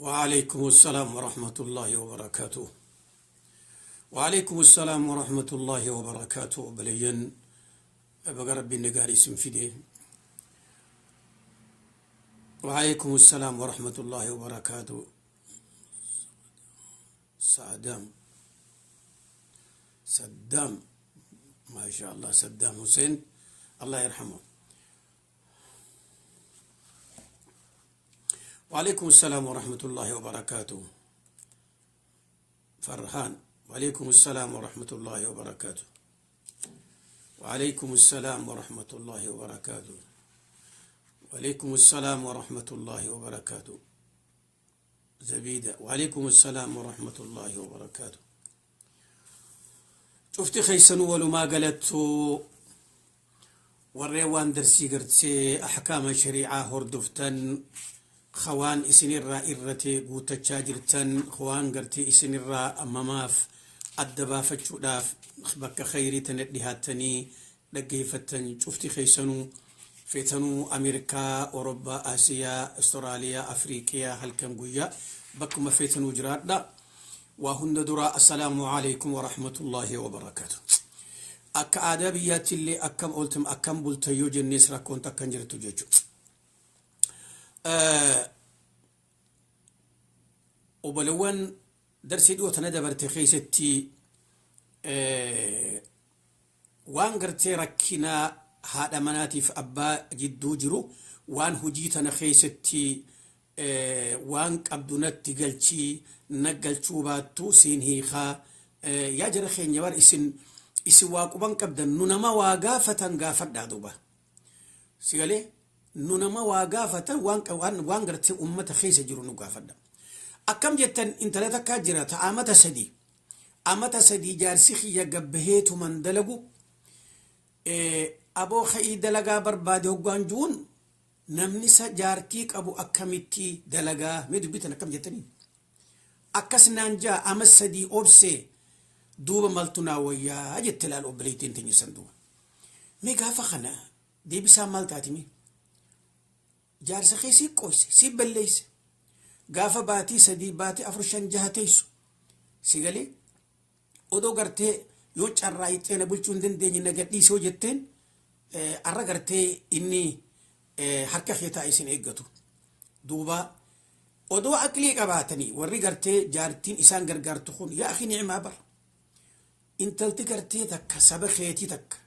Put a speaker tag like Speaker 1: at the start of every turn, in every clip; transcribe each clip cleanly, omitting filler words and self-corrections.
Speaker 1: وعليكم السلام ورحمة الله وبركاته. وعليكم السلام ورحمة الله وبركاته. بلين baga rabbiin gaarii isin fide. وعليكم السلام ورحمة الله وبركاته. سادام صدام، ما شاء الله، صدام حسين الله يرحمه. وعليكم السلام ورحمة الله وبركاته. فرحان، وعليكم السلام ورحمة الله وبركاته. وعليكم السلام ورحمة الله وبركاته. وعليكم السلام ورحمة الله وبركاته. زبيدة، وعليكم السلام ورحمة الله وبركاته. شفت خيسن ولما قالت warreen darsii gartee ahkaama shariicaa hordoftan, khawaan isinirraa irrate guutachaa jirtan, khawaan gartee isinirraa ammamaaf adda baafachuudhaaf bakka khayrii tana dhihaattanii dhaggeeffattan, cufti keessanuu feetanuu Ameerikaa, Awurooppaa, Asiyaa, Awustiraaliyaa, Afriiqiyaa, halkan guyyaa bakkuma feetanuu jiraadha. Waa hunda dura assalaamu alaikum warahmatullaahi wabarakaatu. Akka aadaa biyyaatti illee akkam ooltum, akkam bultan yoo jennees rakkoon takka hin jirtu jechuudha. Obbolewwan, darsii dhiyoo tana dabarte keessatti waan gartee rakkinaa haadha manaatiif abbaa jidduu jiru, waan hojii tana keessatti waan qabdu natti galchii, na galchuu baattu siin hiikaa. Yaa jara keenya, bar isin waa quban qabdan, nu nama waa gaafatan gaafadhaa. Duuba sigalee nu nama waa gaafatan, waan gartee ummata keessa jiru nu gaafadha. Akkam jettan? Intala takkaa jira ta amata 3 jaarsi kiyya gabbaheetuman dalagu, aboo ka'ii dalagaa barbaade hoggaan juun, namni isa jaartii qabu akkamitti dalagaa? Mee dubbitan akkam jettanii? Akkas naan jaa, ama 3 obsee, duuba maltu naa wayyaa jette. Laal obboleettiin teenya san. Duuba mee gaafa kana deebisaa maal taati? Mee jaarsa kee sii qoyse, sii balleeyse, gaafa baatii 3, baatii 4, 5, 6 teessu si galee, odoo gartee yoo carraa na bulchuu hin dandeenye na gadhiisoo jetteen, arra gartee inni harka kee taa'ee isin eeggatu. Duuba odoo aqlii qabaatanii warri gartee jaartiin isaan gargaartu kun, yaa akhi, ni'maa bar intalti gartee takka saba keetii takka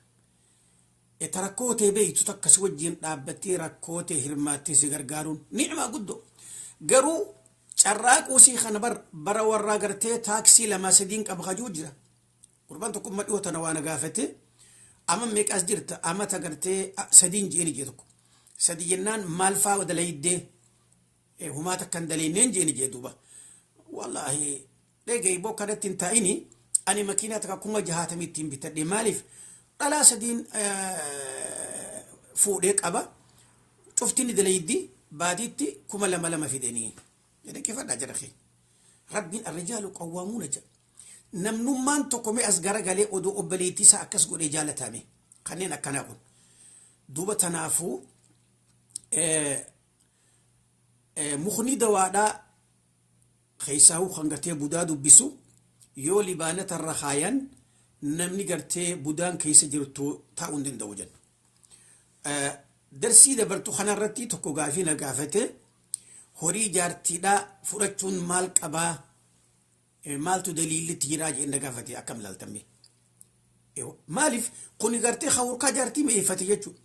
Speaker 1: ta rakkoo tee beeytu takka si wajjin dhaabbattee rakkoo tee hirmaattee si gargaaruun ni'maa guddoo. Garuu carraa quusii kana bar bara warraa gartee taaksii lama sadiin qaba kajuu jira. Gurbaan tokko amma dhiyoo tana waan gaafate, ama meeqas jirta? Amata gartee sadiin jeeni jee. Tokko sadi jennaan, maal faa dalayiddee? Humaa takkan dalayneen jeeni jee. Duuba wallaahi dhegee boo kanatti hin taa'ini, ani makiinaa takka 60,000 ittiin bitadhe. Maaliif? Dhalaa sadiin fuudhee qaba, cufti ni dalayiddi, baatiitti 2000 fidanii jedhe. Kifadhaa jira kee, rabbiin arrijaalu qawwaamuuna jedha. Namnummaan tokko mee as garagalee odoo obboleettii isaa akkas godhee jaalatame? Kanneen akkanaa kun duuba tanaafuu mukni dawaadhaa keessaahuu kan gartee budaa dubbisu yoo libaanata irra kaayan, namni gartee budaan keessa jirtu taa'uu hin danda'u jenna. Darsii dabartu kanarratti tokko gaafii na gaafate: horii jaartiidhaa fudhachuun maal qabaa, maaltu daliillitti jiraa jedhee na gaafate. Akkam laaltamme? Maaliif kuni gartee hawurkaa jaartii mi'eeffate jechuudha.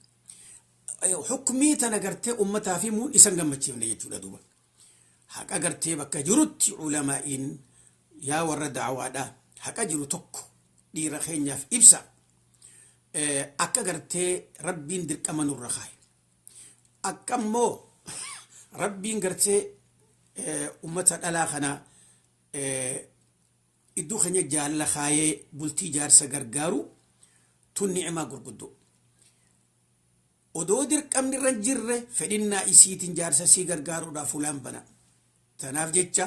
Speaker 1: Hukumii tana gartee ummataa fi muun isan gammachiifne jechuudha. Duuba haqa gartee bakka jirutti ulamaa'iin, yaa warra da'awaadha, haqa jiru tokko dhiira keenyaaf ibsa. Akka gartee rabbiin dirqama nurra kaaye, akka immoo rabbiin gartee ummata dhalaa kana iddoo keenya jaalala kaayee bultii jaarsa gargaaru tun ni'imaa gurguddoo. Odoo dirqamni irra hin jirre fedhinnaa isiitiin jaarsa sii gargaaruudhaaf fuulaan bana. Tanaaf jecha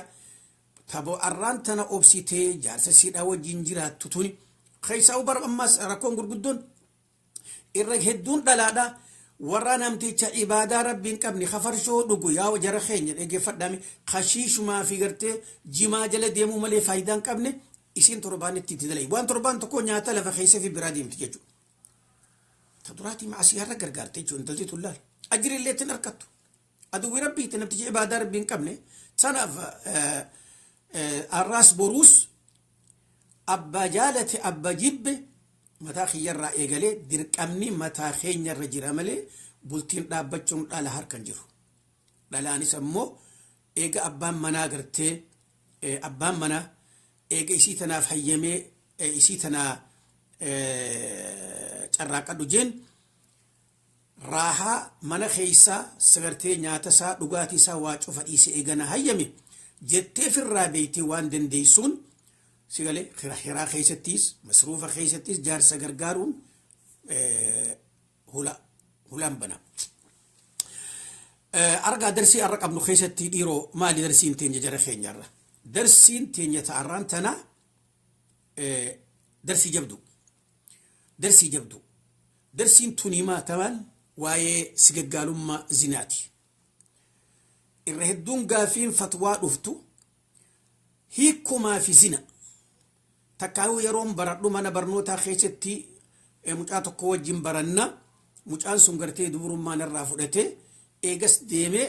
Speaker 1: taboo arraan tana obsitee jaarsa siidhaa wajjin jiraattu tuni keessaa bara ammaas rakkoon gurguddoon irra hedduun dhalaadha. Warra namticha ibaadaa Rabbii hin qabne, kafarshoo dhugu, yaa jara keenya dhaggeeffadhaame, kashiishumaa fi gartee jimaa jala deemuu malee faayidaa hin qabne, isiin torbaanitti itti dalagi. Waan torbaan tokko nyaata lafa keessa fi biraa deemti jechuudha. Ta duraatii maasii har'a gargaarte jechuudha, intalti tun laal. Ajri illee ittiin harkattu. Aduwwi Rabbiiti namticha ibaadaa Rabbii hin qabne. Sanaaf har'aas boruus, abbaa jaalate abbaa jibbe, mataa kiyyarraa eegalee dirqamni mataa keenyarra jira malee bultiin dhaabbachuun dhala harkan jiru. Dhalaanis ammoo eega abbaan manaa gartee abbaan manaa eega isii tanaaf hayyamee, isii tanaa carraaqadhu jeen, raahaa mana keessaa sagartee nyaata isaa, dhugaatii isaa, waa cufa dhiise eegana hayyame jettee firraa beeytee waan dandeessuun sigalee hiraa keessattis masruufa keessattis jaarsa gargaaruun hula hulaan bana. Argaa, darsii har'a qabnu keessatti dhiiroo maali darsiin teenya jara keenyarra? Darsiin teenya ta'arraan tana darsii jabdu. Darsii jabdu. Darsiin tunimaa tamaan waa'ee sigaggaalummaa zinaati. Irra hedduun gaafiin fatwaa dhuftu hiikumaa fi zina. Takkaayuu yeroon baradhu mana barnootaa keessatti mucaa tokko wajjin baranna. Mucaan sun gartee dubrummaa narraa fudhatee eegas deemee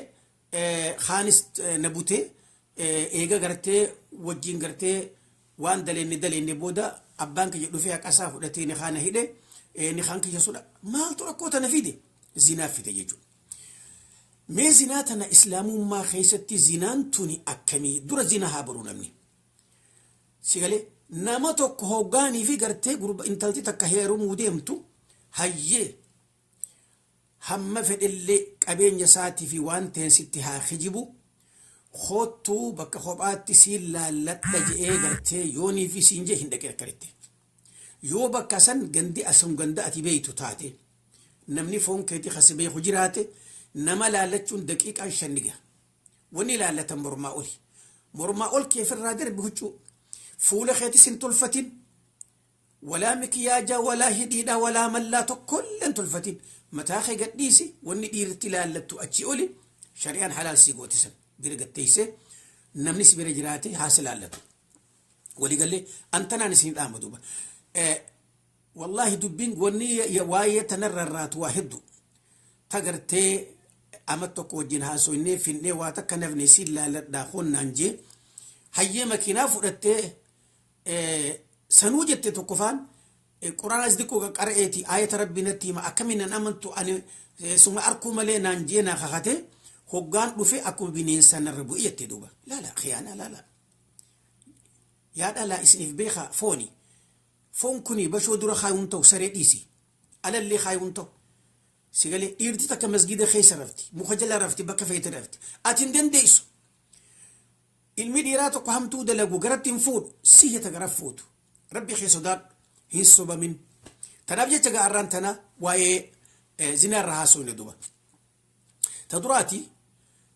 Speaker 1: kaanis na butee, eega gartee wajjin gartee waan daleenne daleenne booda abbaan kiyya dhufee haqasaa fudhatee ni kaana hidhe, ni kaan kiyya sudha. Maaltu rakkoo tana fide? Zinaa fide jechuudha. Mee zinaa tana islaamummaa keessatti zinaan tuni akkamii? Dura zinaa haa baru namni. Sigalee nama tokko hoggaanii fi gartee gurba intalti takka heerumuu deemtu, hayyee, hamma fedhellee qabeenya isaatii fi waan ta'een sitti haa kijibu, koottuu bakka kophaatti siin laalladha je'ee gartee yoonii fi siin jee, hin dhaqin akkanitti. Yoo bakka san gandi asun ganda ati beeytu taate, namni foon keetii kasi beeku jiraate, nama laallachuun daqiiqaan 5 ni gaha. Wanni laallatan mormaa oli. Mormaa ol keefirraa darbi huccuu. Fuula keetis hin tolfatin. Walaa mikiyaajaa, walaa hidhiidhaa, walaa mallaa tokkollee hin tolfatin. Mataa kee gadhiisi, wanni dhiirti laallattu achii oli shari'aan halaal sii gootisan. Bira gatteessee namni si bira jiraate haa si laallatu. Waliigallee antanaan isin dhaama duuba. Wallaahi dubbiin wanni waa'ee tanarra irraatu waa hedduu. Tagartee ama tokko wajjin haasoynee finnee waa takka nafne siin laalladhaa honnaan jee, hayyee, makiinaa fudhattee sanuu jette tokko faan quraanas diqqoo qaqqara'eeti, ayata Rabbii natti hima, akkamiin nan amantu, ani suma arkuu malee naan jee naa kakate, hoggaan dhufe akkuma bineensaa narra bu'e jette duuba. Laala khiyaanaa, laala. Yaa dhalaa, isiniif beekaa, fooni. Foon kuni bashoo dura kaayuun ta'u, saree dhiisi. Alallee kaayuun ta'u. Sigalee dhiirti takka masgida keessa rafti, muka jala rafti, bakka feete rafti. Ati hin dandeessu. Ilmi dhiiraa tokko hamtuu dalagu garatti hin fuudhu, sihita gara fuutu. Rabbi kee sodaadhu, hin sobamin. Tanaaf jecha gaarraan tana waa'ee zinaa irra haasofne duba. Ta duraati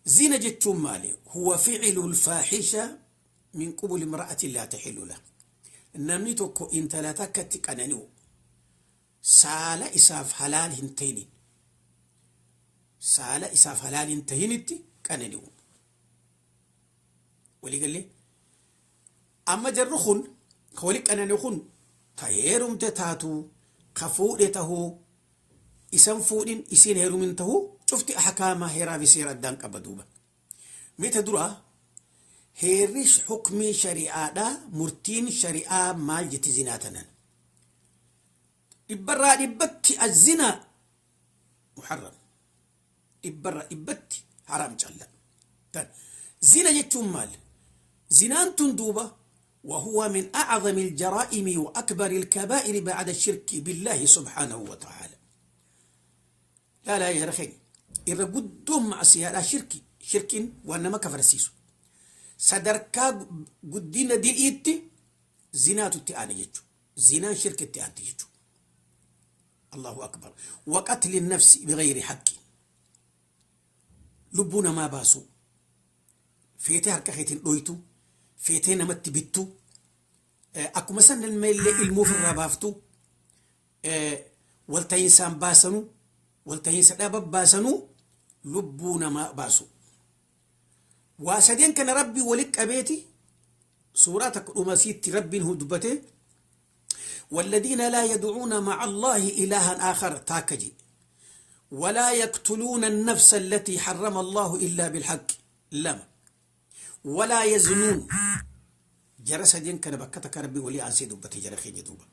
Speaker 1: zina jechuun maali? Huwa ficlu lfaaxisha min qubuli imra'atin laa taxillu lah. Namni tokko intala takkatti qanani'u saala isaaf halaal hin ta'inin, saala isaaf halaal hin tahinitti qanani'u. Waliigallee amma jarri kun ka wali qanani'u kun ta heerumte taatu, ka fuudhe tahuu, isan fuudhin isiin heerumin tahuu, cufti ahkaama heeraa fi seera addaan qaba duuba. Mita dura heerri hukmii shari'aadha, murtiin shari'aa maal jetti zinaa tanan? Dhibbarraa dhibbatti azzinaa muharram, dhibbarraa dhibbatti haram calla. Tan zina jechuun maal? Zinaan tun duuba وهو من أعظم الجرائم وأكبر الكبائر بعد الشرك بالله سبحانه وتعالى. لا لا يا رخي، إذا قدوم معصية شركي شرك وأنما كفرسيسو sadarkaa guddina dil'iitti zinaatu itti aana jechuudha. Zinaan shirki itti aanti jechuudha. Allahu akbar. وقتل النفس بغير حق. Lubbuu namaa baasuu. Feetee harka keetiin dhoytu. Feetee namatti bittu. Akkuma san ilma illee ilmoo ofirraa baaftu. Walta'iinsaan baasanu. Waltahiinsa dhaba baasanuu lubbuu namaa baasu. Waa sadeen kana Rabbii walitti qabeeti suuraa takka dhumasiitti Rabbiin dubbate. والذين لا يدعون مع الله إلها آخر تاكجي ولا يقتلون النفس التي حرم الله إلا بالحق لما ولا يزنون. جرس دين كان بكتك ربي ولي عن سيدو بتجرى خيني دوبا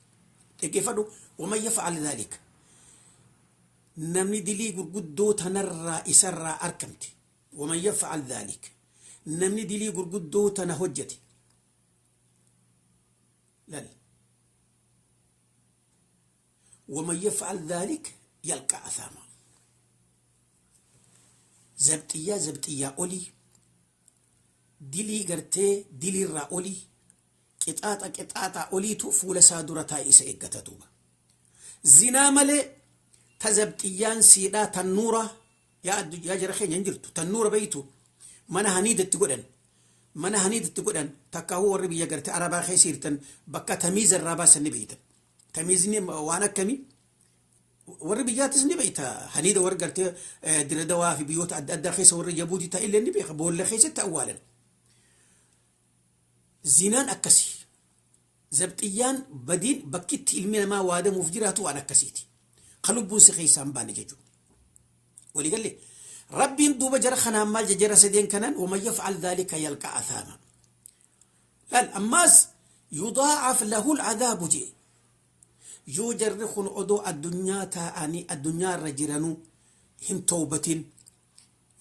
Speaker 1: تكيفدو. ومن يفعل ذلك نمني دلي قدو تنرى إسرى أركمتي. ومن يفعل ذلك نمني دلي قدو تنهجتي لا. ومن يفعل ذلك يلقى أثاما. زبطية زبطية أولي دلي قرتي دلي را أولي قطاطة قطاطة أوليتو فول سادورة تايسة إقتا دوبا. زنا ملي تزبطيان سيدا تنورة يا جرخين ينجلتو تنورة بيتو منا هنيدة تقولن منا هنيدة تقولن تكاهو الربي يقرتي عربا خيسيرتن بكا تميز الراباس النبيتن تميزني وانا كمي والربيات نبيتا هنيدا ورقرت دردوا في بيوت أدى خيسة والرجبودي تا إلا نبي بقول خيسة أولا زنان أكسي زبطيان بدين بكت المنا ما واد مفجرات وانا كسيتي قلوب سخيسان بان ججو. ولي قال لي ربي دوب جرخنا مال جرى سدين كنان ومن يفعل ذلك يلقى أثاما. لا أماس يضاعف له العذاب جي yoo jarri kun odoo addunyaa taa'anii addunyaa irra jiranuu hin toobatin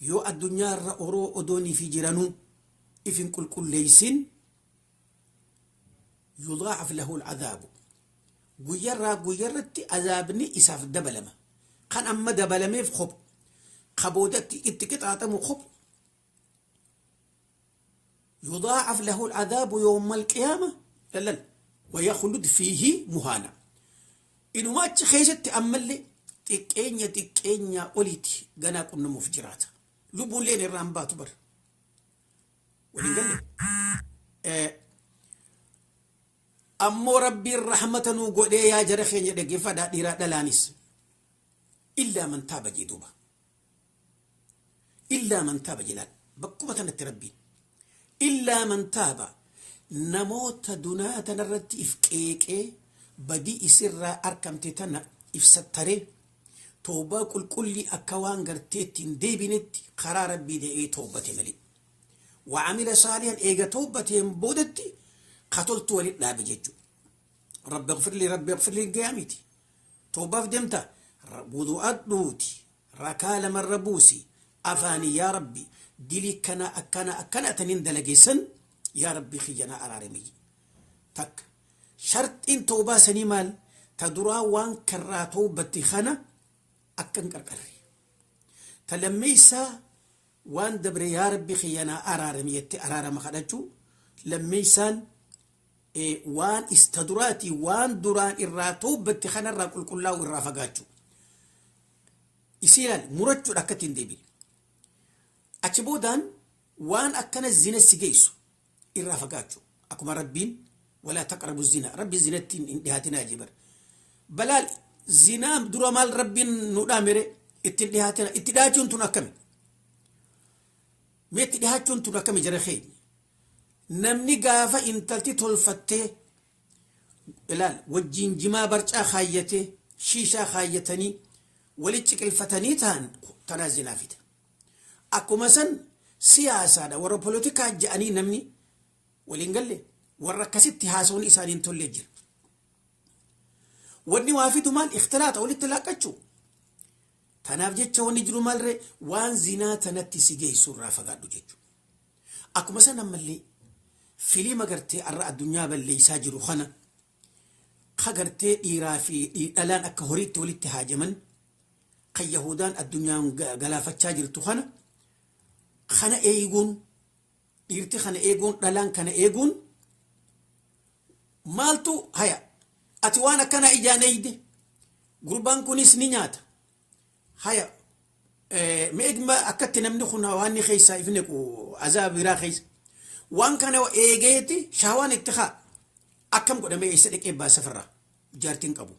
Speaker 1: yoo addunyaa irra oroo odoonii fi jiranuu if hin qulqulleeysin yudaacaf lahu alcadaabu guyyarraa guyyarratti azaabni isaaf dabalama kan amma dabalameef khob kaboodatti itti qixaaxamu khob yudaacaf lahu alcadaabu yowma alqiyaama lalal ويخلد فيه مهانا. Inuma achi keessatti ammallee xiqqeenya xiqqeenya oliiti ganaa qunnamuuf jiraata. Lubbuulleen irraa hin baatu bara. Waliin galle. Ammoo Rabbiin rahmata nuu godhee yaa jara keenya dhaggeeffadhaa dhiiraa dhalaanis. Illaa man taaba jee duuba. Illaa man taaba jedhaan bakkuma tanatti Rabbiin. Illaa man taaba namoota dunaa tanarratti if qeeqee badii isirraa argamte tana ibsattaree toobaa qulqullii akka waan gartee ittiin deebinetti karaa Rabbii dee'ee toobate malee. Wacamila saalihan eega toobateen boodatti katoltu walit dhaabe jechuudha. Rabbi ighfirli Rabbi ighfirli gayaa miti. Toobaaf deemta wudu'adhuuti rakaa lamarra buusi afaanii yaa Rabbi dilii kana akkana akkana ataniin dalageessan yaa Rabbi kiyyanaa araaramiyyi. Takka. Sharxiin toobaa sanii maal ta duraa waan karraa toobatti kana akka hin qarqarre ta lammeeysaa waan dabre yaa Rabbi kiyyanaa araarami jettee araarama kadhachuu lammeeysaan waan ista duraati waan duraan irraa toobatti kanarraa qulqullaa'u irraa fagaachuu isii ilaal murachuudha akka ittiin deebine achi boodaan waan akkana zina si geessu irraa fagaachuu akkuma Rabbiin ولا تقربوا الزنا ربي زنتين اندهاتنا جبر بلال زنا درا مال ربي ندامره اتدهاتنا اتداجون تنكمي مي اتدهاجون تنكمي جرخي نمني غافا انتلتي تولفتي بلال وجين جما برچا خايته شيشا خايتني ولچ الفتني تان تنازنا فيت اكو مثلا سياسه دا ورا بوليتيكا جاني نمني ولين warra akkasitti haasawni isaaniin tollee jira. Wanni waa fidu maal ikhtilaaxa walitti laaqachuu. Tanaaf jecha wanni jiru maalree waan zinaa tanatti si geessu irraa fagaadhu jechuudha. Akkuma san ammallee filiima gartee har'a addunyaa balleessaa jiru kana ka gartee dhiiraa fi dhalaan akka horiitti walitti haajaman kan Yahudaan addunyaan galaafachaa jirtu kana kana eeguun dhiirti kana eeguun dhalaan kana eeguun maaltu haya ati waan akkana ijaan eeyde gurbaan kunis ni nyaata haya meegma akkatti namni kun waan ni keessa ifne ku azaab biraa keessa waan kana eegeeti shahwaan itti haa akkam godhamee eessa dhaqee baasa firraa jaartiin qabu.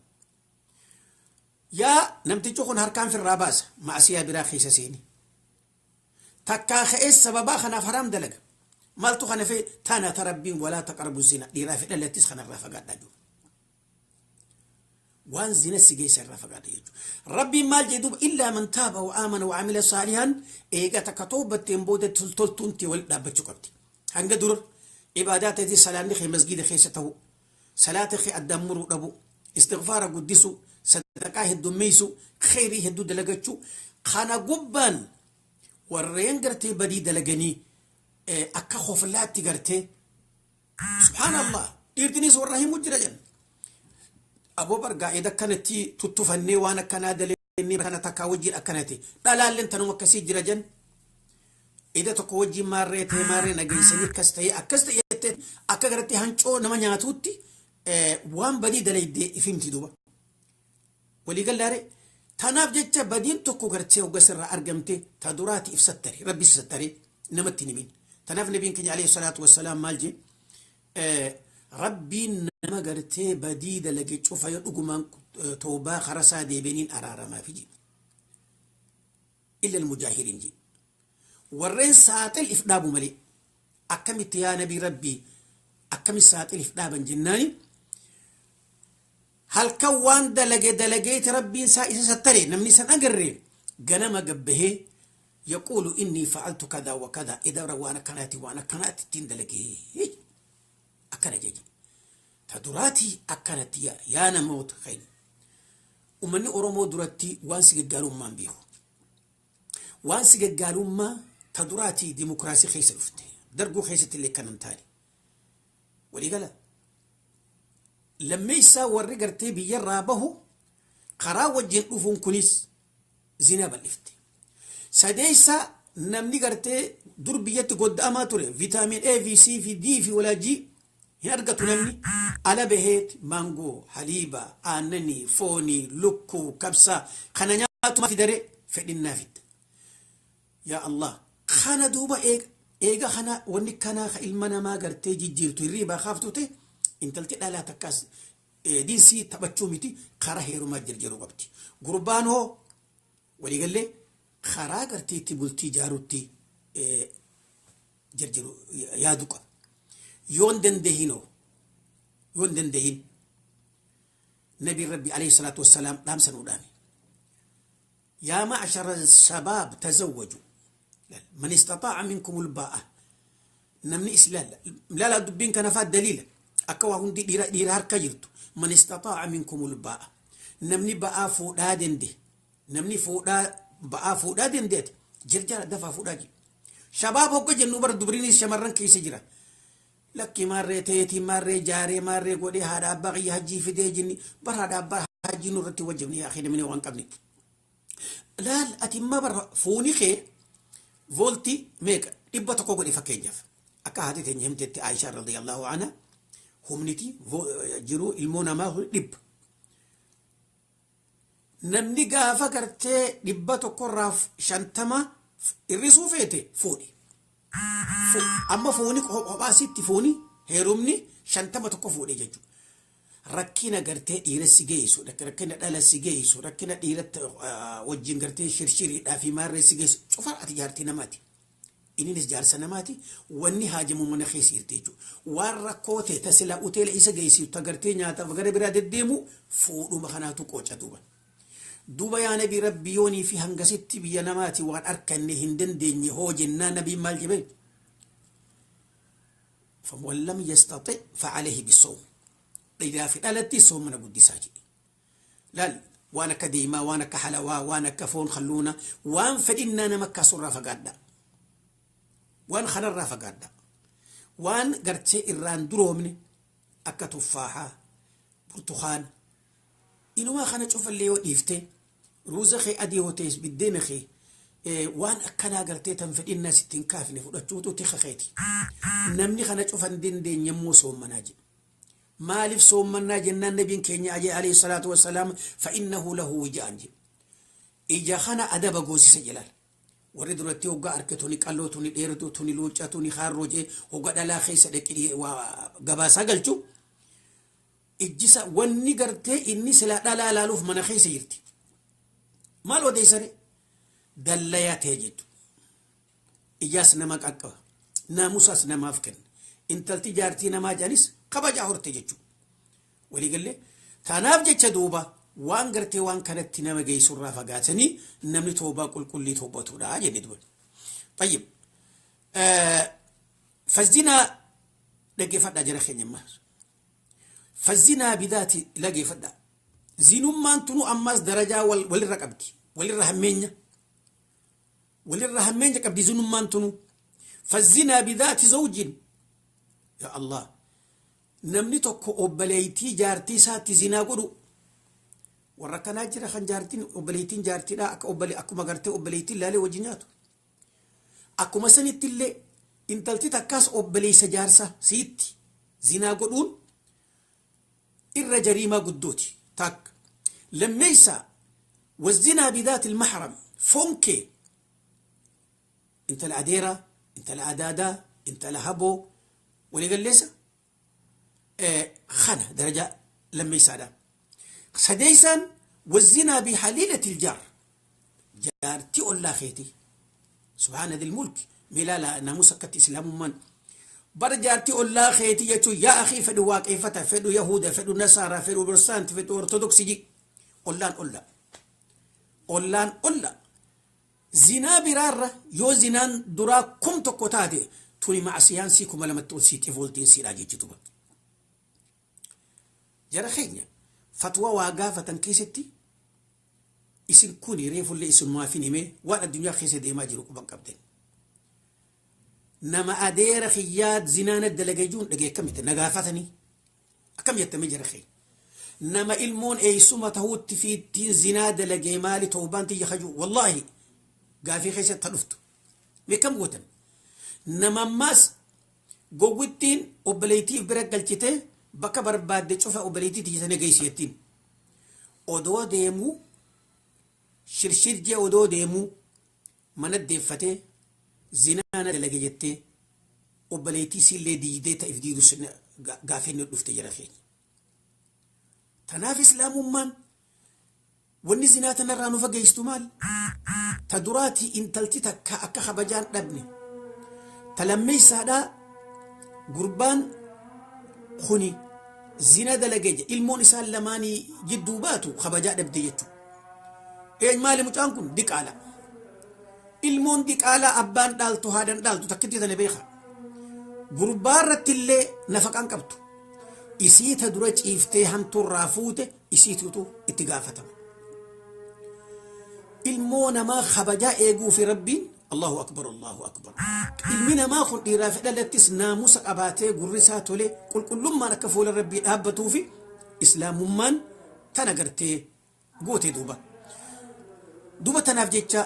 Speaker 1: Yaa namtichi kun harkaan firraa baasa ma'asiyaa biraa keessa seeni. Takkaa ka'ee sababaa kanaaf haraam dalaga. Maaltu kana fee tana ta Rabbiin walaa taqrabu zina dhiiraa fi dhalattis kanarraa fagaadhaa jiru. Waan zina si geessa irraa fagaadha jechuudha. Rabbiin maal jedhe duuba? Illaa man taaba wa aamana wa amila saalihan. Eega takka toobatteen booda toltuun tee walitti dhaabbachuu qabdi. Hanga dura ibaadaa ta'eeti salaanni kee masgiida keessa ta'u, salaata kee addaan muruu dhabu, istighfaara guddisu, sadaqaa heddummeessu, kheyrii hedduu dalagachuu. Kana gubbaan warreen gartee badii dalaganii akka hoflaatti gartee, subhaanallah, dhiirtinis warra himu jira jenna. Aboo bargaa eeda akkanatti tuttufannee waan akkanaa dalennee kana takkaa wajjin akkanatti dhalaalleen tanuma akkasii jira jenna. Eda tokko wajjin maarree ta'e maarree nageessanii akkas ta'e akkas ta'e jettee akka garatti hancoo nama nyaatuutti waan badii dalaydee ifimti duuba. Walii gallaare? Tanaaf jecha badiin tokko gartee hoggas irraa argamte ta duraati if sattari, Rabbi si sattare, namatti hin himin. Tanaaf nabiin keenya alayhi salaatu wassalaam maal jee? Rabbiin nama gartee badii dalage cufa yoo dhugumaan toobaa karaa isaa deebiiniin araaramaafi jee. Illa almujaahiriin jee. Warreen saaxil if dhaabu malee. Akkamitti yaa nabii Rabbii, akkami saaxil if dhaaban jennaani, halkan waan dalage dalageeti Rabbiin isaa isa sattare, namni san agarre, ganama gabbahee yaquulu innii fa'altu kadaa wa kadaa, edabra waan akkanaati waan akkanaatti ittiin dalagee akkana jeje. Ta duraatii akkanatti yaa namoota keenya, ummanni Oromoo duratti waan si gaggaalummaan beeku. Waan si gaggaalummaa ta duraatii dimokiraasii keessa dhufte. Darguu keessatti illee kanan taane. Waliigala. Lammeessaa warri gartee biyyarraa bahu karaa wajjin dhufuun kunis zinaa bal'ifte. Sadeessaa namni gartee dur biyyatti godda'amaa ture vitamin A fi C fi D fi walaa G hin argatu. Namni ala baheet maangoo, haliiba, aannanii, foonii, lukkuu, kabsaa kana nyaatu fidare fedhinnaa fidda. Yaa Allah, kana duuba eega kana wanni kanaa ka ilma namaa gartee jijjiirtu hirriibaa kaaftu ta'e, intalti dhalaa takkaas diinsii taphachuu miti, karaa heerumaa jirjiiruu qabdi. Gurbaan hoo waliigallee karaa gartee itti bultii ijaarutti jirjiru yaadu qaba. Yoon dandahinoo, yoon dandahin, nabiin Rabbi alayhi salaatu wassalaam dhaamsa nuu dhaame. Yaa ma'shara shabaab tazawwaju man istataa'a minkum ulbaa'a. Namni islaala laala dubbiin kana faa daliila akka waa hundi dhiira dhiira harka jirtu. Man istataa'a minkum ulbaa'a, namni ba'aa fuudhaa dende, namni fuudhaa ba'aa fuudhaa dandeete jirjara dafaa fuudhaa jiru. Shabaab hogga jennu bara dubriinis shamarran keessa jira. Lakki maarree ta'eetii maarree jaaree maarree godhee haadha abbaa kiyya hajjii fidee jinni bara haadha abbaa hajjii nurratti wajjibni yaa namni waan qabne. Laal, ati imma bara fuuni kee vooltii meeqa, 100 godhe fakkeenyaaf, akka haati teenya himtetti Aishaa radiyallahu anha, humniti jiruu ilmoo namaa 100. Namni gaafa gartee 100rraa 50 hir'isuu feete fuudhi. Amma fuuni kophaasitti fuuni heerumni 50 tokko fuudhe jechuudha. Rakkina gartee dhiira si geessu, rakkina dhala si geessu, rakkina dhiiratti wajjin gartee shirshiriidhaa fi maarree si geessu cufa, ati jaartii namaati. Inninis jaarsa namaati. Wanni haajamu mana keessa jirti jechuudha. Waan rakkoo ta'e ta silaa uteela isa geessisu, ta gartee nyaataaf gara biraa deddeemu, fuudhuma kanaatu qooca duuba. Duuba yaa nabii Rabbi, yoonii fi hangasitti biyya namaati waan arkanne hin dandeenye hoo jennaan, nabiin maal jedhe? فمن لم يستطع فعليه بالصوم. Dhiiraa fi dhalatti soomana guddisaa jedhe. Laal, waan akka deemaa, waan akka halawaa, waan akka foon kalluuna, waan fedhinnaa nama akkasurraa fagaadha. Waan kanarraa fagaadha. Waan gartee irraan duroomne akka tuffaahaa, burtukaan, inumaa kana cufallee yoo dhiifte, ruuza kee adii yoo ta'es, biddeena kee, waan akkanaa gartee tan fedhinnaa sitti hin kaafne fudhachuutu tika keeti. Namni kana cufa hin dandeenye immoo soommanaa jedhe. Maaliif soommannaa jennaan, nabiin keenya ajee alayhi salaatu wassalaam fa'innahu lahu wijaan jedhe. Ija kana adaba goosisa jedhaan. Warri duratti hoggaa arke tuni qalloo, tuni dheertuu, tuni luuccaa, tuni haarroo jee hogga dhalaa keessa dhaqi waa gabaasaa galchu. Ijjisa wanni gartee inni silaa dhalaa laaluuf mana keessa jirti. Maal odeessare dallayaa ta'e jettu. Ijaas nama qaqqaba. Naamusaas namaaf kenna. Intalti jaartii namaa jedhanis kabajaa horte jechuudha. Waliigallee tanaaf jecha duuba waan gartee waan kanatti nama geessurraa fagaatanii namni toobaa qulqullii toobatuudha jenne duuba. طيب فالزنا dhaggeeffadhaa jara keenya ammas. فالزنا بذات dhaggeeffadhaa. Zinummaan tunu ammas darajaa walirra qabdi. Walirra hammeenya. Walirra hammeenya qabdi zinummaan tunu. فالزنا بذات زوج. يا الله. Namni tokko obboleeytii jaartii isaatti zinaa godhu. Warra kanaa jira kan jaartiin obboleeytiin jaartiidha akka obbole akkuma gartee obboleeytiin laalee wajji nyaatu. Akkuma sanitti illee intalti takkaas obboleeysa jaarsa siitti zinaa godhuun irra jariimaa guddooti. Takka. Lammeeysa والزنا بذات المحرم foon kee intala adeeraa, intala adaadaa, intala haboo waliigalleessa kana daraja lammeeysaadha. Sadeeysaan والزنا بحليلة الجار jaartii ollaa keeti. سبحان ذي الملك milaala naamusa akkatti islaamummaan bara jaartii ollaa keeti jechuun yaa akii fedhu waaqeeffata, fedhu yahuda, fedhu nasaaraa, fedhu protestaanti, fedhu ortodoksii, ollaan olla, ollaan olla. Zinaa biraarra yoo zinaan duraa 1000 taate, tuni macsiyaan sii 2000tti ol siixee fooltiin siidhaa jechuutu. Jara keenya, fatwa waa gaafatan keessatti isin kuni reefullee isinumaafin himee waan addunyaa keessa deemaa jiru quban qabden. Nama adeera kiyyaa zinaana dalagee jiruun dhagee akkamitti nagaafatanii akkam jettamee jara keenya. Nama ilmoon eeysuma tahuutti fiittiin zinaa dalagee maali toobaan tiyya kajuu wallaahi gaafii keessatti ta dhuftu. Meekam gootan? Nama ammaas gowwittiin obboleettiif bira galchitee bakka barbaadde cufa obboleettii tiyyatanii geessi jettiin. Odoo deemuu shirshirjee odoo deemuu mana deeffatee zinaana dalage jettee obboleettii siillee diidee ta'eef diidu gaafii inni dhufte jara keenya. Tanaaf islaamummaan wanni zinaa tanarraa nu fageessitu maal? Ta duraati intalti takka akka kabajaan dhabne. Ta lammeessaadhaa gurbaan kuni zina dalagee jedhe ilmoon isaan lamaanii jidduu baatu kabajaa dhabde jechuudha. Een maali mucaan kun diqaala. Ilmoon diqaalaa abbaan dhaaltu haadhan dhaaltu takkitti tana beeka. Gurbaa irratti illee nafaqaan qabdu. Isii ta dura ciiftee hamtuurraa fuute isiitutu itti gaafatama. Ilmoo namaa kabajaa eeguu fi rabbiin الله أكبر الله أكبر. Ilmi namaa kun dhiiraa fi dhalattis naamusa qabaatee gurri isaa tolee qulqullummaan akka fuula rabbii dhaabbatuu fi islaamummaan tana gartee goote duuba. Duuba tanaaf jecha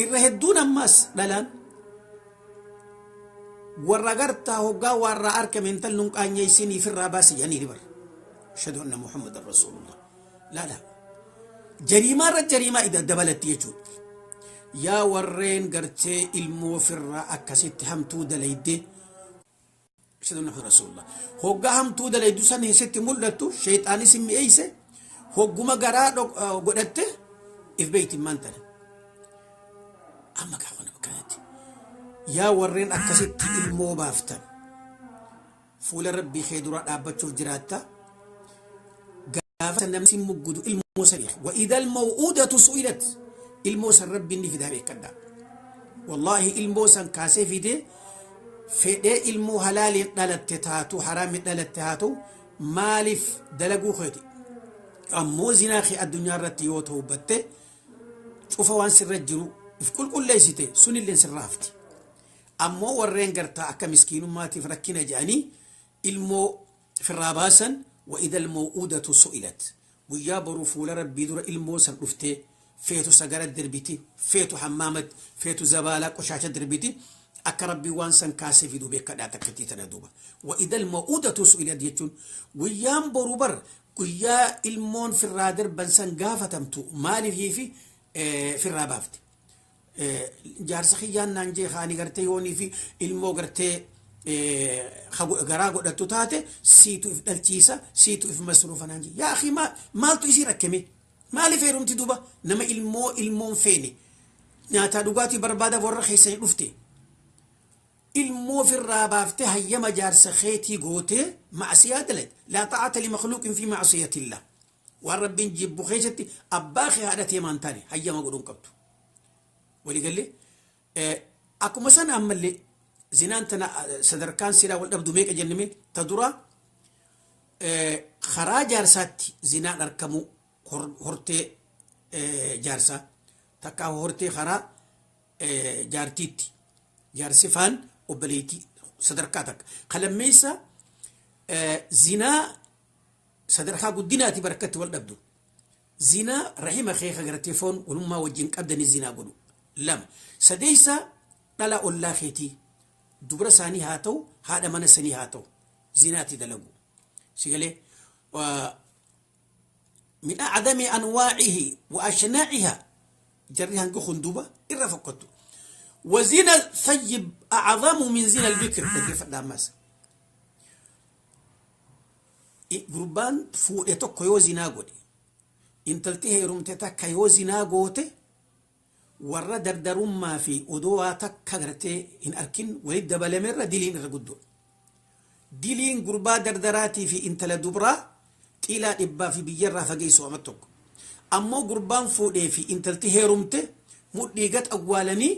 Speaker 1: irra hedduun ammaas dhalaan warra gartaa hoggaa warra argame intal nun qaanyeessinii firraa baasi jedhanii ni bara. أشهد أن محمد رسول الله. لا لا. Jariimaa irra jariimaa dabalatti jechuudha. Yaa warreen gartee ilmoo firraa akkasitti hamtuu dalayde, أشهد أن محمد رسول الله. Hoggaa hamtuu dalaydu san sitti mul'attu sheexaanis hin mi'eeyse hogguma garaa godhatte if beeyti maan tana. Amma gaafa nama kanatti yaa warreen akkasitti ilmoo baaftan fuula rabbii kee dura dhaabbachuuf jiraatta. Gaafa namni si muggudu ilmoo san beeka. وإذا الموءودة سئلت ilmoo san rabbiin ni fidaa beekadha. Wallaahi ilmoo san kaasee fidee fedhee ilmoo halaaliin dhalatte taatu haraamiin dhalatte haa ta'u maaliif dalaguu keeti. Ammoo zinaa kee addunyaa irratti yoo ta'u cufa waan sirra jiru if qulqulleessite sunillee sirra hafti. Ammoo warreen gartaa akka miskiinummaatiif rakkina jedhanii ilmoo firraa baasan وإذا الموءودة سئلت guyyaa boruu fuula rabbii dura ilmoo san dhuftee feetu sagara dirbiti, feetu hammaamat, feetu zabaalaa qoshaasha dirbiti, akka rabbii waan san kaasee fidu beekadhaa takkattii tana duuba. وإذا الموءودة سئلت jechuun guyyaan boruu bar guyyaa ilmoon firraa darban san gaafatamtu maaliifii fi firraa baafte. Jaarsa kiyyaan naan jee kaanii gartee yoonii fi ilmoo gartee garaa godhattu taate siitu if dhalchiisa, siitu if masruufa naan jee. Yaa akhi, maaltu isii rakkame? Maaliif heerumti duuba? Nama ilmoo ilmoon feene, nyaataa dhugaatii barbaadaaf warra keessanii dhufte, ilmoo ofirraa baaftee hayyama jaarsa keetii gootee macsiyaa dalagde. Laa xaa'ata limakhluuqin fi macsiyatillah. Waan Rabbiin jibbu keessatti abbaa kee haadha tee maan taane hayyama godhuun qabdu. Waliigallee akkuma sana ammallee zinaan tana sadarkaan silaa wal dhabdu meeqa jenneme? Ta dura karaa jaarsaatti zinaan argamu, hortee jaarsaa takkaa hortee karaa jaartiitti, jaarsi faan obboleettii, sadarkaa takka. Kalammeessa zinaa sadarkaa guddinaati barakkatti wal dhabdu. Zinaa rahima kee gartee foon walummaa wajjin qabdanii zinaa godhu lama. Sadeessa dhala ollaa keetii, dubra isaanii haa ta'u, haadha mana sanii haa ta'u, zinaatti dalagu. Sigalee من أعظم أنواعه وأشناعها jarri hanga hunduba irra fokkattu. وزنا الثيب أعظم من زنا البكر. Dhaggeeffadha ammas, gurbaan fuudhe tokko yoo zinaa godhe, intalti heerumte takka yoo zinaa goote, warra dardarummaa fi odoo waa takka gartee hin arkin walitti dabalamerra diliin irra guddoo. Diliin gurbaa dardaraatii fi intala dubraa xiilaa dhibbaa fi biyyarraa fageessu amma tokko. Ammoo gurbaan fuudhee fi intalti heerumte mudhii gad awwaalanii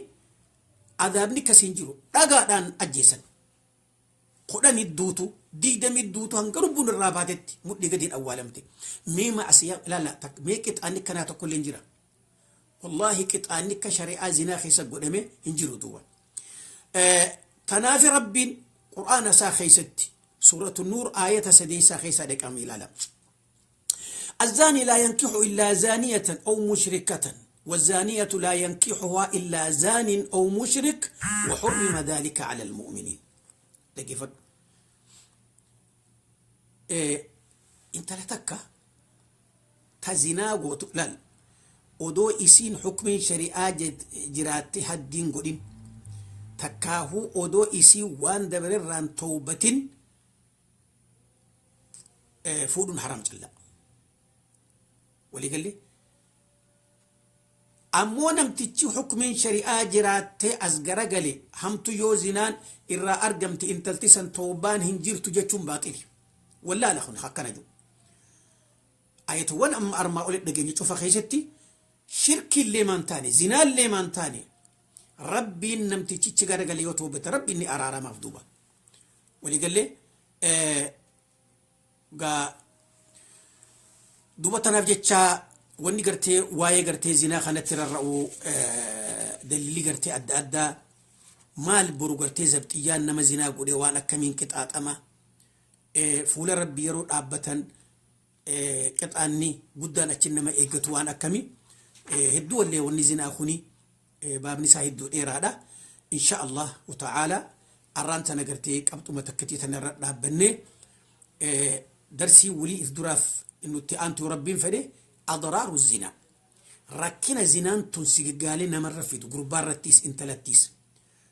Speaker 1: adaabni akkasiin jiru, dhagaadhaan ajjeesan. 10 duutu, 20 duutu, hanga lubbuun irraa baatetti mudhii gadiin awwaalamte. Mee maasiyaa ilaala, mee qixaanni kanaa tokko illee hin jira? Wallaahi qixaanni akka shari'aa zinaa keessa godhame hin jiru duuba. Kanaaf Rabbiin Qur'aana isaa keessatti Suuratu Nuur aayata sadeessaa keessaa dhaqame ilaala. الزاني لا ينكح إلا زانية أو مشركة والزانية لا ينكحها إلا زان أو مشرك وحرم ذلك على المؤمنين. Dhaggeeffadhu. Intala takka ta zinaa gootu laal, odoo isiin hukmiin shari'aa jiraatte haddiin godhin, takkaahuu odoo isii waan dabarerraan tawbatin fuudhuun haram calla. Waliigallee ammoo namtichi hukmiin shari'aa jiraattee as garagale hamtu yoo zinaan irraa argamte intalti san tawbaan hin jirtu jechuun baaxili. Wallaala kun akkana jiru. Ayatawwan amma armaa olitti dhageenye cufa keessatti shirkiillee maan taane, zinaallee maan taane, Rabbiin namtichichi garagale yoo tawbate Rabbiin ni araaramaaf duuba. Waliigallee gaa duuba tanaaf jecha wanni gartee waa'ee gartee zinaa kanatti rarra'u dalilli gartee adda addaa maal? Boru gartee zabxiyyaan nama zinaa godhe waan akkamiin qixaaxama? Fuula Rabbii yeroo dhaabbatan qixaanni guddaan achi nama eeggatu waan akkamii? Hedduu wallee wanni zinaa kuni baabni isaa hedduu dheeraadha. Insha Allah ta'ala arraan tana gartee qabxuma takkatii tana irra dhaabbannee darsii walii if duraaf nutti aantu Rabbiin fedhe أضرار الزنا, rakkina zinaan tun sigaggaalee namarra fidu, gurbaarrattis intalattis,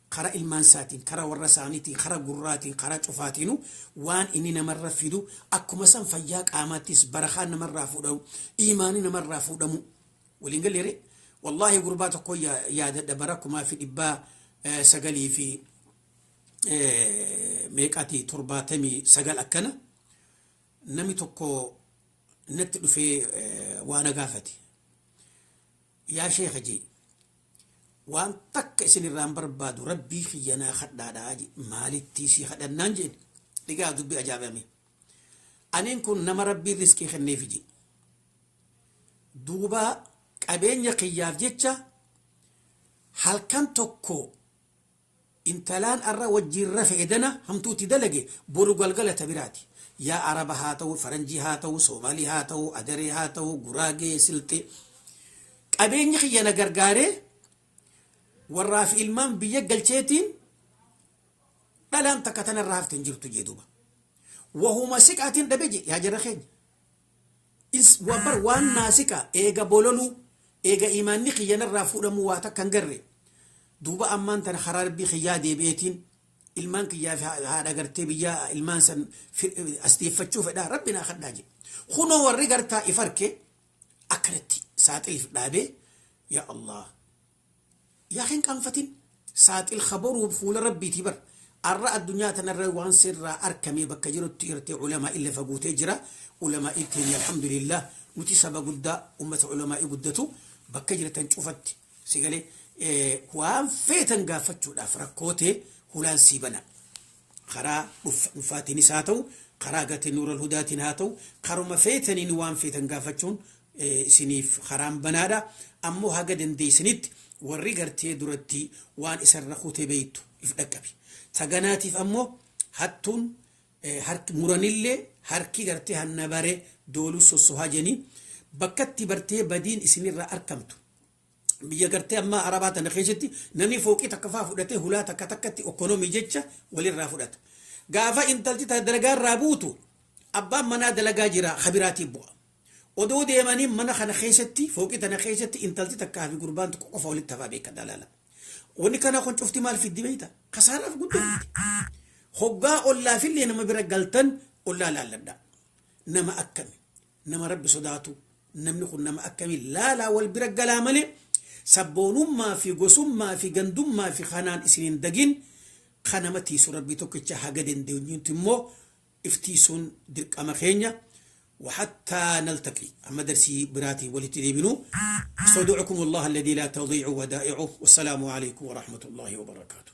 Speaker 1: kara ilmaan isaatiin, kara warra isaaniitiin, kara gurraatiin, kara cufaatiinu waan inni namarra fidu, akkuma san fayyaa qaamaattis barakaan namarraa fuudhamu, iimaanii namarraa fuudhamu. Waliin galleere? Wallaahi gurbaa tokko yaadadha, bara kumaa fi dhibbaa sagalii fi meeqaati, 79 akkana, namni tokko natti dhufee waa na gaafate. Yaa sheekha jee, waan takka isin irraan barbaadu, Rabbii kiyyanaa kadhaadhaa je. Maalitti si kadhannaan jeen. Dhigaa dubbi ajaa'ibame. Aniin kun nama Rabbiin riskii kenneefi je. Duuba qabeenya kiyyaaf jecha halkan tokko intalaan arra wajjiin rafe edana hamtuutti dalage, boru galgala tabiraati. Yaa Araba haa ta'u, Faranjii haa ta'u, Soomaalii haa ta'u, Adaree haa ta'u, Guraagee, Silxee, qabeenya kiyya na gargaaree warraa fi ilmaan biyya galcheetiin dhalaan takka tanarraa hafte hin jirtu jee duuba. Wahuma siqaatiin dhabe je. Yaa jara keenya, bar waan naasiqa eega bololuu eega imaanni kiyyanarraa fuudhamu waa takka hin garre. Duuba ammaan tana karaa Rabbii kiyyaa deebi'eetiin ilmaan kiyyaa fi haadha gartee biyya ilmaan san as deeffachuu fedhaa, Rabbi naa kadhaa jedhe. Kunoo warri gartaa if arke Akkanatti saaxiliif dhaabee, yaa Allah, yaa hin qaanfatin, saaxil kabaruu fuula rabbiitii bar. Arra addunyaa tanarra waan sirraa arkamee bakka jirutti irtee ulamaa lafa guutee jira. Ulamaa teenya, alhamdulillah, nuti saba guddaa, ummata ulamaa guddatu. Bakka jirtan cufatti sigalee waan feetan gaafachuudhaaf rakkootee hulaan sii bana. Karaa dhuunfaatiinis haa ta'u, karaa gartee Nuural Hudaatiin haa ta'u, karuma feetaniin waan feetan gaafachuun isiniif karaan banaadha. Ammoo haga dandeessinitti warri gartee duratti waan isarra kutee beeytu if dhaqqabi. Saganaatiif ammoo hattuun harki muranillee harki gartee hanna bare dooluu sossohaa janii, bakkatti bartee badiin isinirraa argamtu. Biyya gartee ammaa Arabaa tana keessatti namni fooqii takka faa fudhatee hulaa takka takkatti okkonomii jecha walirraa fudhata. Gaafa intalti dalagaa irraa buutu, abbaan manaa dalagaa jira, habiraatiin bu'a. Odoo deemanii mana kana keessatti, fooqii tana keessatti, intalti takkaa fi gurbaan tokko qofa walitti hafaa beeka dalaala. Wanni kana kun cufti maal fiddi beeyta? Kasaaraaf guddoo fiddi. Hoggaa ollaafillee nama bira galtan ollaa laalladha. Nama akkami? Nama Rabbi sodaatu. Namni kun nama akkami? Laalaa wal bira galaa malee sabboonummaa fi gosummaa fi gandummaa fi kanaan isin hin dagin. Kanama tiisu Rabbii tokkicha. Haga dandeenyutti immoo iftiisuun dirqama keenya. وحتى نلتقي أما درسي براتي ولتديبنو، استودعكم الله الذي لا تضيع ودائعه، والسلام عليكم ورحمة الله وبركاته.